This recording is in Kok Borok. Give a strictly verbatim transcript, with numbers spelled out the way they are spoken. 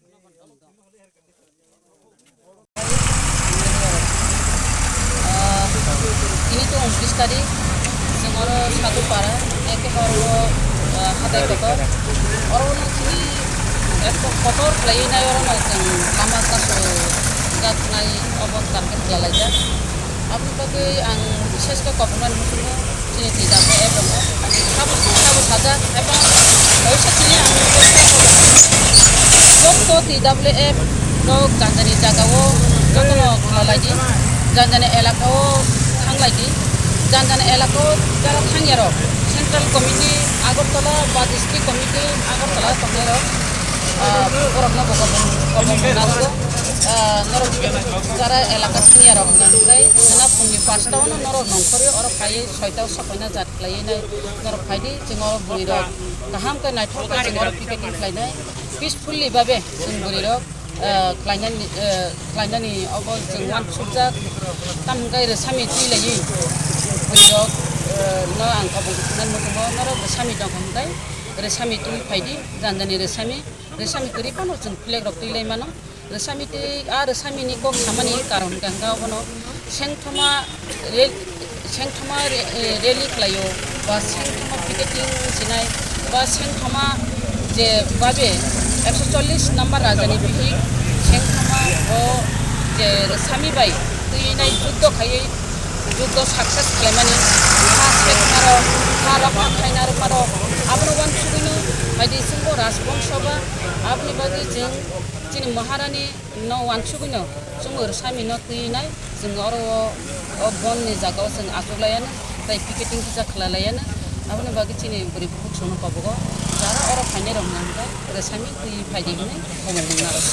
Ah, tini to ungtris tarik, chwng oro Sadupara, ekebare o, ah, hatai kotor. Oro no chini ekdom kotor khlaiwi nai, oro no chwng lama kasu jaknai obo target khlailaijak. Aboni bagwi ang bises khe koboknani muchungo chini T W F rokno sabo sabo sajak, eba kaisa chini ang joto T W F rok janjani jagao jotono khlalaidi, janjani elakao thanglaidi, janjani elakao jara thangyarok Central Committee Agartala ba District Committee Agartala tongnairok, ah, borokno bo kobong kobong nago, ah, norok jara elaka thangyarok hwnkhai khwna phungni pasta o no norok nongkhorwi oro phaiwi soita o sokoina jat khlaiwi nai norok phaidi, chwng oro bwrwi rok kaham khe naithok khe chwng oro picketing khlainai peacefully babe chwng bwrwi rok, ah, khlainani, ah, khlainani obo chwng uansukjak tamo hwnkhe rwsami twi laiwi bwrwi rok, ah, no ang kobong nai muchungo norok rwsami tongkha hwnkhe rwsami twi phaidi janjani rwsami, rwsami kwrwi phano chwng flag rok twi lai mano. Rwsami twi, a rwsami ni kok samani karon hwnkha hwnkhe obono sengthoma re-, sengthoma re-, eh, rally khlaio, ba sengthoma picketing sinai, ba sengthoma je babe ekso chollish number rajani bihik sengthoma bo je rwsami bai twi nai juddo khaiwi juddo success khlaimani ha seknarok, ha rokha khainarok, abono uansugwino phaidi chwngbo Rajbongso ba aboni bagwi chwng chini Maharani no uansugwino chwngbo rwsami no twi nai chwng oro o, o bon ni jaga o chwng achuk laiya no tei picketing kisa khlai laiya no aboni bagwi chini bwrwi bukhuk chwngno kobogo jara oro phainai rok hwnkha hwnkhe rwsami twi phaidi hwnwi khobong mwngnarok.